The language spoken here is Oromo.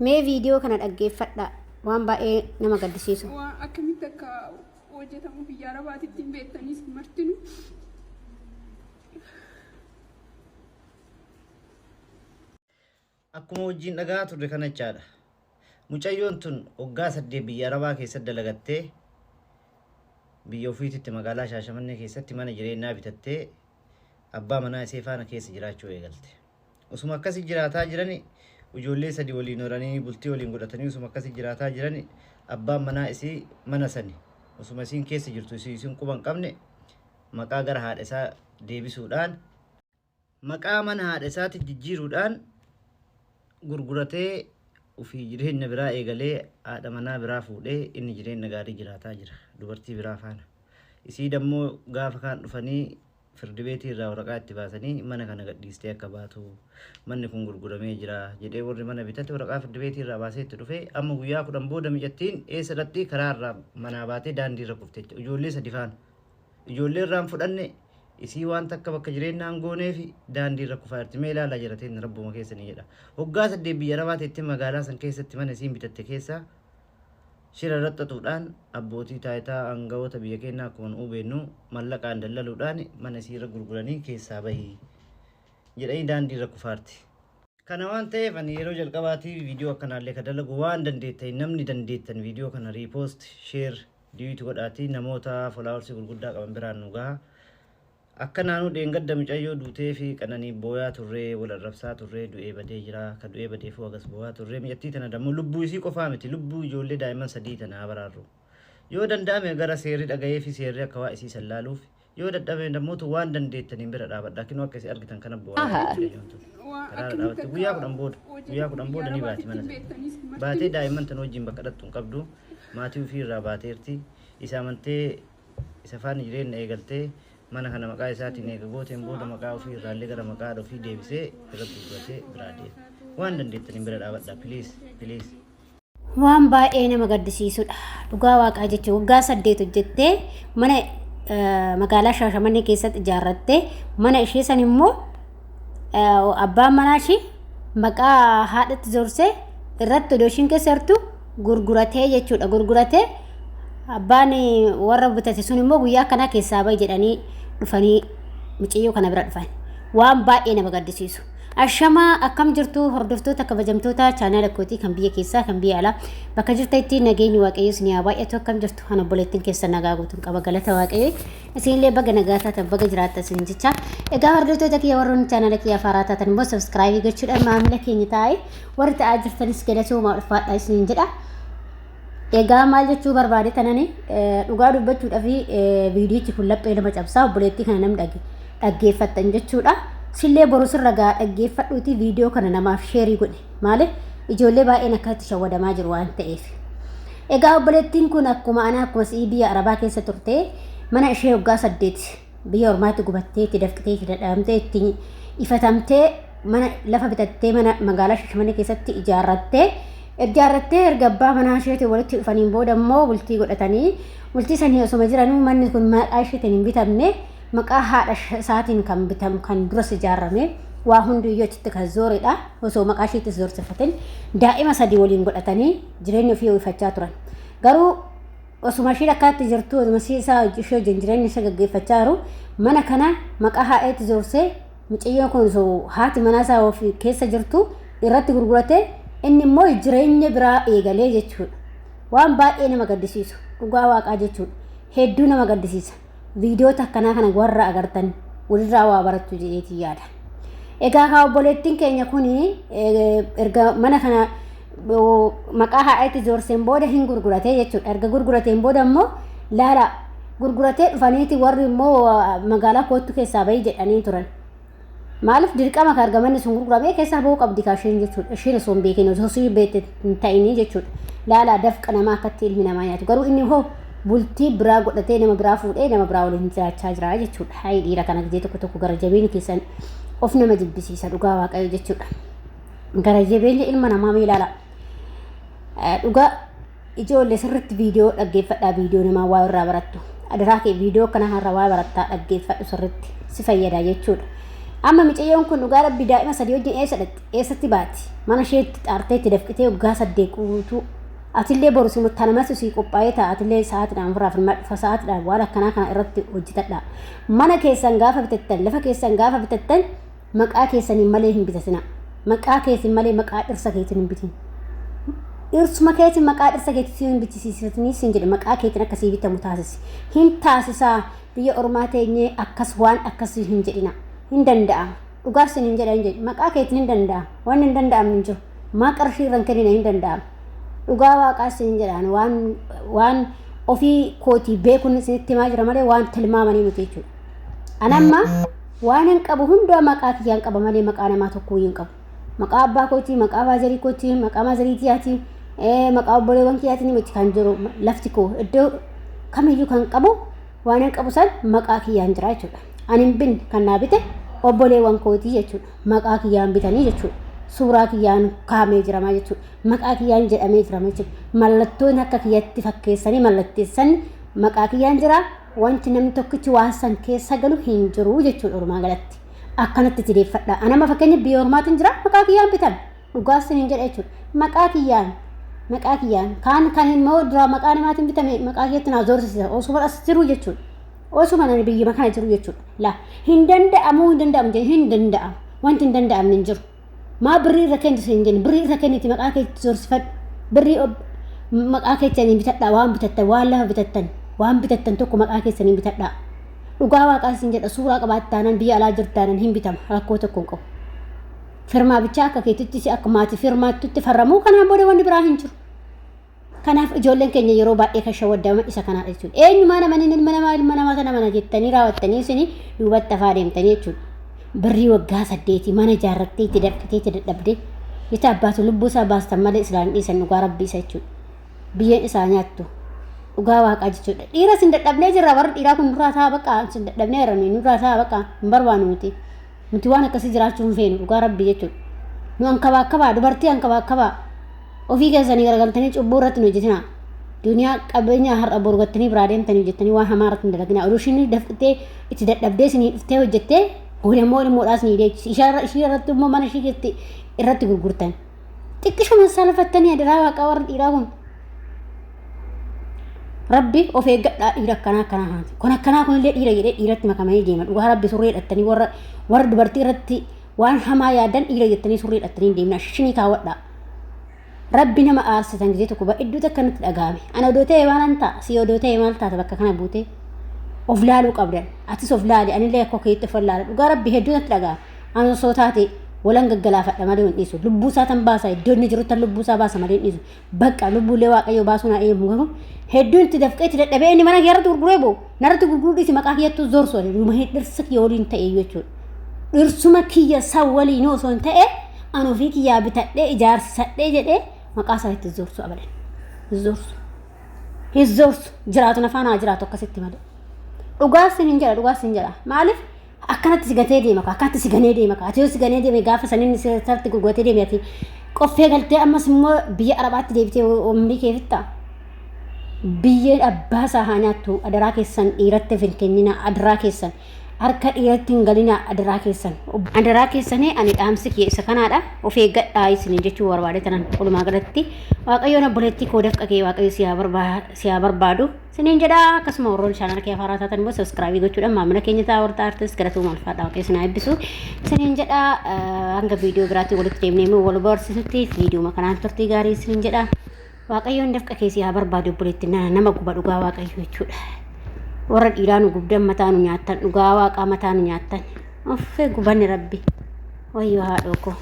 Mee viidiyoo kana dhaggeeffadhaa. Waan baay'ee nama gaddisiisu. Waan akkamitti akka hojjetamu biyya Arabaatitti hin beektanis martinu. Akkuma wajjin dhaga'aa turre kana jechaadha. Mucayyoon tun waggaa 8 biyya Arabaa keessatti dalagattee biyya ofiititti magaalaa Shaashamannee keessatti mana jireenyaa bitattee abbaa manaa isee faana keessa jiraachuu eegalte. Osuma akkasi jiraataa jirani ijoollee sadi waliin horanii bultii waliin godhatanii osuma akkasi jiraataa jirani abbaan manaa isii mana sani osuma isiin keessa jirtu isii isin quba hin qabne maqaa gara haadha isaa deebisuudhaan maqaa mana haadha isaatti jijjiiruudhaan gurguratee ofii jireenya biraa eegalee haadha manaa biraa fuudhee inni jireenya gaarii jiraataa jira dubartii biraa faana. Isii dammoo gaafa kaan dhufanii Firdibeetii irraa waraqaa itti baasanii mana kana gadhiistee akka baatu manni kun gurguramee jira jedhee warri mana bitate waraqaa firdibeetii irraa baasee itti dhufee amma guyyaa 10 booda micattiin eessa dhaqxii karaa irraa manaa baatee daandii irra kufte jechuudha. Ijoollee sadi faana. Ijoollee irraa hin fudhanne isii waan takka bakka jireennaa hin gooneefi daandii irra kufaa jirti. Mee ilaalaa jira teen rabbuma keessanii jedha. Waggaa 8 biyya arabaa teettee magaalaa san keessatti mana isiin bitatte keessaa Shira irratti xaxuudhaan abbootii taayitaa aangawoota biyya keennaa akkuma nu'uu beennu mallaqaan dallaluudhaan mana isii irra gurguranii keessaa bahi jedhanii daandii irra kufaarti. Kana waan ta'eef ani yeroo jalqabaatii viidiyoo akkanaallee ka dalagu waan dandeettan namni dandeettan viidiyoo kana repost, share, duet godhaatii namoota followers gurguddaa qaban biraan nu gaha. Akkanaanuu dheengadda micayyoo duuteefi Qananii booyaa turree wal arrabsaa turree du'ee badee jira ka du'ee badeefuu hagas booyaa turree micattii tana dammoo lubbuu isii qofaa miti lubbuu ijoollee daa'imman sadi'ii tana haa baraarru yoo danda'ame gara seerri dhagayeefi seerri akka waa isii san laaluuf yoo dadhabame dammootu waan dandeettaniin bira dhaabadhaa kinoo akka isin argitan kana booyaa jirti micayyoon tun Waan karaarra akkamitti dhaabatte akka guyyaa 10 booda guyyaa hojjetamu 10 biyya booda ni baati Arabaatitti mana hin sanii beektanis baatee martinu. daa'imman tan wajjiin bakka dhaqxu hin qabdu maatii ufii irraa baateerti isa amantee isa faana jireenna eegaltee mana kana maqaa isaatiin eega gooteen booda maqaa ofii irraallee gara maqaa haadha ofii deebisee irra gurguratee biraa deema. Waan dandeettaniin bira dhaabadhaa please please. Waan baay'ee nama gaddisiisudha. Dhugaa waaqaa jechuun waggaa 8 hojjettee mana magaalaa Shaashamannee keessatti ijaarrattee mana ishee san immoo abbaan manaa ishee maqaa haadhatti zorsee irratti odoo ishiin keessa jirtu gurguratee jechuudha. Gurguratee abbaan warra bitate sun immoo guyyaa akkanaa keessaa bahi jedhanii dhufanii mucayyoo kana bira dhufan. Waan baay'ee nama gaddisiisu. Ashamaa akkam jirtu hordoftoota kabajamtoota chaanaala kootii kan biyya keessaa kan biyya alaa bakka jirtanitti nageenyi waaqayyo isin haa baay'atu akkam jirtu kan obboleettiin keessan nagaa guutuun qaba galata waaqayyo isinillee baga nagaa taatan baga jiraattan isin jecha egaa hordoftoota kiyya warroonni chaanaala kiyya haaraa taatan immoo sabskraayibii gochuudhaan maamila keenya taa'ee Warri ta'aa jirtanis galatoomaa ulfaadhaa isiniin jedha. Egaa maal jechuu barbaade tanani dhugaa dubbachuudhaaf viidiyichi kun laphee nama cabsaa obboleettii kana nam dhaggeeffattan jechuudha. Sillee boru sirra gaa dhaggeeffadhuuti viidiyoo kana namaaf sheerii godhi. Maaliif ijoollee baay'een akkasitti shawwadamaa jiru waan ta'eef. Egaa obboleettiin kun akkuma anaa akkuma si'ii biyya Arabaa keessa turte mana ishee waggaa 8 biyya ormaatti gubattee itti dafqitee itti dadhabamtee itti ifatamtee mana lafa bitattee mana magaalaa Shashamannee keessatti ijaarrattee ijaarrattee erga abbaa manaa isheetiin walitti dhufaniin booda immoo bultii godhatanii bultii sanii osuma jiranuu manni kun maqaa isheetiin hin bitamne maqaa haadha isaatiin kan bitamu kan duras ijaarrame waa hundiyyuu achitti kan zooredha osoo maqaa isheettis zoorsifatin daa'ima sadii waliin godhatanii jireenya ofii ho'ifachaa turan garuu Osuma ishiin akkanatti jirtuu osuma ishii isaa ishee wajjin jireenya ishee gaggeeffachaa jiru mana kana maqaa haadheetti zoorsee mucayyoon kun osoo haati manaa isaa ofii keessa jirtu irratti gurguratee inni immoo jireenya biraa eegalee jechuudha. Waan baay'ee nama gaddisiisu dhugaa waaqaa jechuudha. Hedduu nama gaddisiisa. Viidiyoota akkanaa kana warra agartan walirraa waa barattu jedheetiin yaada. Egaa kaa obboleettiin keenya kun erga mana kana maqaa haadhaatti zoorseen booda hin gurguratee jechuudha. Erga gurgurateen booda immoo laala gurguratee dhufaniiti warri immoo magaalaa koottu keessaa bahi jedhanii turan. Maaliif dirqama ka erga manni sun gurguramee keessaa bahuu qabdi kaa isheen jechuudha. Isheen osoo hin beekin osoo isheen beekte hin ta'inii jechuudha. Laalaa dafqa namaa akkatti ilmi namaa nyaatu. Garuu inni hoo bultii biraa godhatee nama biraa fuudhee nama biraa waliin jiraachaa jira jechuudha. Hayi dhiira kana gizee tokko tokko gara jabeenya keessan of nama jibbisiisa dhugaa waaqayyo jechuudha. Gara jabeenya ilma namaa mee ilaala. Dhugaa Ijoolle sirritti viidiyoo dhaggeeffadhaa viidiyoo namaa waa irraa barattu. Adaraa kee viidiyoo akkana irraa waa barattaa dhaggeeffadhu sirritti si fayyada jechuudha. Amma micayyoon kun dhugaa rabbi daa'ima sadii wajjin eessa dhaqxi? Eessatti baati? Mana isheetti xaartee itti dafqitee waggaa 8 guutuu. Atillee boru si tanamas sii qophaa'ee ta'a. Atillee sa'aatiidhaan ofirraa filmaa dhufa sa'aatiidhaan waan akkanaa kana irratti hojjetadha. Mana keessan gaafa bitattan lafa keessan gaafa bitattan maqaa keessaniin malee hin bitatina. Maqaa keessan malee maqaa dhirsa keetiin hin bitin. Dhirsuma keetiin maqaa dhirsa keetiin hin bitisiifatanii siin jedhe maqaa keetiin akkasii bitamu taasisi. Hin taasisaa biyya ormaa teenyee akkas waan akkasii hin jedhina. Hin danda'ama. Dhugaas hin jedha hin jedhu. Maqaa keetiin hin danda'ama. Waan hin danda'amne hin jiru. Maa qarshii irra hin kennine hin danda'ama. Dhugaa waaqaas hin jedhaan waan waan ofii kootii beekuun isinitti himaa jira malee waan tilmaamanii miti jechuudha. Anamma waan hin qabu hundaa maqaa kiyyaan qaba malee maqaa namaa tokko hin qabu. Maqaa abbaa kootii, maqaa faazarii kootii, maqaa maazarii tiyaatii, maqaa obboleewwan kiyyaatiin miti kan jiru lafti koo iddoo kamiyyuu kan qabu waan hin qabu san maqaa kiyyaan jira jechuudha. Ani hin binne kan naa bite obboleewwan kootii jechuudha. Maqaa kiyyaan bitanii jechuudha. Suuraa kiyyaan kaa'amee jiramaa jechuudha. Maqaa kiyyaan jedhamee jirama jechuudha. Mallattoon akka kiyyatti fakkeessanii mallatteessan maqaa kiyyaan jira. Wanti namni tokkichi waan san keessa galu hin jiru jechuudha walumaa galatti. Akkanatti itti deeffadha. Anama fakkeenya biyya ormaatiin jira maqaa kiyyaan bitame. Dhugaas hin jedha jechuudha. Maqaa kiyyaan maqaa kiyyaan kaan kan immoo dura maqaa namaatiin bitame maqaa kiyyatti naa zoorsisa osuma as jiru jechuudha. Osuma nani biyyuma kana jiru jechuudha. La hin danda'amu hin danda'amu jedhe hin danda'amu. Wanti hin danda'amne hin jiru. Maa birrii irra kennitu hin jenne birrii irra kenniti maqaa keetti zoorsifadhu. Birrii maqaa keessaniin bitadhaa waan bitattan waan lafa bitattan waan bitattan tokko maqaa keessaniin bitadhaa. Dhugaa waaqaa isin jedha suuraa qabaattaanan biyya alaa jirtaanan hin bitama rakkoo tokko hin qabu. Firmaa bichaa akka keetitti si akka maatii firmaattutti farramuu kanaan booda wanni biraa hin jiru. Kanaaf ijoolleen keenya yeroo baay'ee kan shawwaddaman isa kanaadha jechuudha. Eenyumaa namani ilma namaa ilma namaa sana mana jettanii raawwattanii isin duubatti hafaa deemtanii jechuudha. Birrii waggaa 8 mana ijaarrattee itti dafqitee itti dadhabdee jecha abbaatu lubbuu isaa baastan malee islaan dhiisan dhugaa rabbii isa jechuudha. Biyyeen isaa nyaattu dhugaa waaqaa jechuudha. Dhiira isin dadhabnee jirra warri dhiiraa kun nurraa ta'a bakka isin dadhabnee jirra nurraa ta'a bakka hin barbaannu nuti. Nuti waan akkasii jiraachuu hin feenu dhugaa rabbii jechuudha. Nu ankabaakkabaa dubartii ankabaakkabaa ofii keessanii garagaltanii cubbuu irratti nu hojjetinaa. Duniyaa qabeenya har'a boru gattanii biraa deemtanii hojjettanii waan hamaa irratti hin dalaginaa. Oduu ishiin dafqitee itti dadhabdee isinii dhuftee hojjettee booda immoo ilmoodhaa isinii deechisi. Ishii irratti immoo mana ishii keessatti irratti gurgurtan. Xiqqishuma salphattanii adaraa waaqaa warri dhiiraa kun. Rabbi of eeggadhaa dhiira akkanaa akkanaa haati. Kun akkanaa kunillee dhiira jedhee dhiiratti makamanii deema. Dhugaa rabbi surree hidhattanii warra warra dubartii irratti waan hamaa yaadan dhiira jettanii surree hidhattanii hin deemna. Shinii kaawwadhaa. Rabbi nama aarsitan gisee tokko iddoo takka natti dhaga'ame. Ana odoo ta'e maalan ta'a? Si odoo ta'e maal taata bakka kana buutee? Of laaluu qabdan. Atis of laali. Anillee akka keetti of laala. Dhugaa rabbi hedduu natti dhaga'ame. Ani osoo taate walan gaggalaafadha malee hin dhiisu. Lubbuu isaa tan baasa iddoo inni jiru tan lubbuu isaa baasa malee hin dhiisu. Bakka lubbuullee waaqayyo baasuu naa eeyyamu garuu hedduun itti dafqee itti dadhabee inni mana kee irratti gurguree boo narratti gurguruu dhiisi maqaa kiyyattuu zorsu ani dhuma dhirsa kiyya waliin ta'e jechuudha. Dhirsuma kiyya san waliin osoo hin ta'e ani ofii kiyyaa bitadhee ijaarsadhee jedhee maqaa isaa itti zorsu abadan. Zorsu. Hin zorsu jiraatu nafaan haa jiraatu akkasitti malee. Dhugaa sin hin jedha dhugaa sin jedha maaliif akkanatti si gatee deema kaa akkanatti si ganee deema kaa ati yoo si ganee deeme gaafa san inni sirratti gurguratee deeme ati qoffee galtee ammas immoo biyya arabaatti deebitee umrii kee fixxa. Biyyeen abbaa isaa haa nyaattu adaraa keessan dhiiratti hin kennina adaraa keessan harka dhiiratti hin galina adaraa keessan. Adaraa keessanii ani dhaamsi kiyya isa kanaadha of eeggadhaa isiniin jechuu barbaade tanan walumaa galatti waaqayyoon obboleettii koo dafqa kee waaqayyo si haa barbaadu. Sinin jedha akkasuma warroon chaanala kee haaraa taatan immoo subscribe gochuudhaan maamila keenya ta'a warra artist galatooma ulfaadha waaqayyo isin haa eebbisu. Sinin jedha hanga viidiyoo biraatti walitti deemnee immoo wal barsiisutti viidiyoo kanaan turtii gaarii sinin jedha. Waaqayyoon dafqa kee si haa barbaadu obboleetti nama guba dhugaa waaqayyo jechuudha. Warra dhiiraa nu gubdan mataa nu nyaattan dhugaa waaqaa mataa nu nyaattan. Uffee gubanni rabbi. Wayyoo haadhoo koo.